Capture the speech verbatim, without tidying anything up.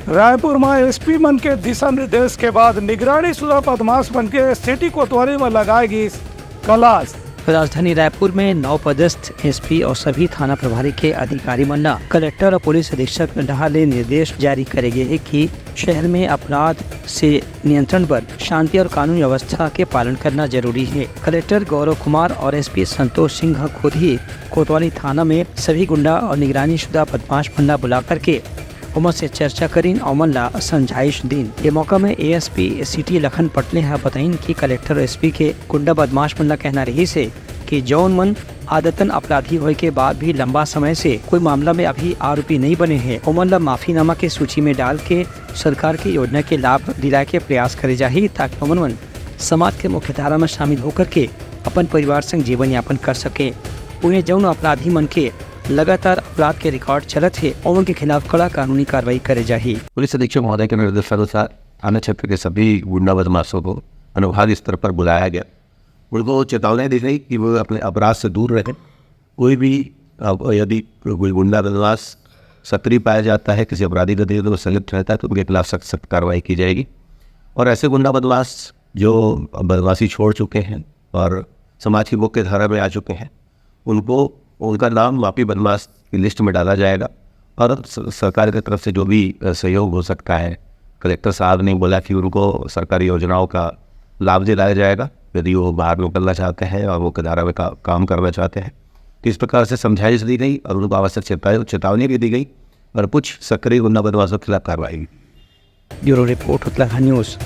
रायपुर म एसपी मन के दिशा निर्देश के बाद निगरानी शुदा बदमाश मन के सिटी कोतवाली म लगाए गिस कलास। राजधानी रायपुर में नवपदस्थ एसपी और सभी थाना प्रभारी के अधिकारी मन ला कलेक्टर और पुलिस अधीक्षक डहार ले निर्देश जारी करे गे हे कि शहर में अपराध से नियंत्रण बर शांति और कानून व्यवस्था के पालन करना जरूरी है। कलेक्टर गौरव कुमार और एसपी संतोष सिंह ह खुद ही कोतवाली थाना में सभी गुंडा और निगरानी शुदा बदमाश मन ला बुला करके ओमन से चर्चा करिन, ओमन ला समझाइश दीन। ये मौका में एएसपी सिटी लखन पटले ह बताइन कि कलेक्टर और एसपी के गुंडा बदमाश मन ला कहना रहिस हे कि जौन मन आदतन अपराधी होए के बाद भी लंबा समय से कोई मामला में अभी आरोपी नहीं बने हैं, ओमन ला माफीनामा के सूची में डाल के सरकार के योजना के लाभ दिलाए के प्रयास करे जाही, ताकि ओमन मन समाज के मुख्यधारा में शामिल होकर के अपन परिवार संग जीवन यापन कर सके। उन्हें जौन अपराधी मन के लगातार अपराध के रिकॉर्ड चलत हे, ओमन के खिलाफ कड़ा कानूनी कार्रवाई करे जाही। पुलिस अधीक्षक महोदय के निर्देशानुसार थाना क्षेत्र के सभी गुंडा बदमाशों को अनुभाग स्तर पर बुलाया गया। उनको चेतावनी दी गई कि वो अपने अपराध से दूर रहें। कोई भी, अ, यदि कोई गुंडा बदमाश सक्रिय पाया जाता है, किसी आपराधिक गतिविधि में संलिप्त रहता है, तो उनके खिलाफ सख्त, सख्त कार्रवाई की जाएगी। और ऐसे गुंडा बदमाश जो बदमाशी छोड़ चुके हैं और समाज की मुख्य धारा में आ चुके हैं, उनको, उनका नाम माफी बदमाश की लिस्ट में डाला जाएगा और स-, सरकार की तरफ से जो भी, अ, सहयोग हो सकता है, कलेक्टर साहब ने बोला कि उनको सरकारी योजनाओं का लाभ दिलाया जाएगा यदि वो बाहर निकलना चाहते हैं और मुख्य धारा में का-, काम करना चाहते हैं। तो इस प्रकार से समझाइश दी गई और उनको आवश्यक चेता-, चेतावनी भी दी गई और कुछ सक्रिय गुंडा बदमाशों के खिलाफ कार्रवाई भी। Bureau report, Uttarakhand news.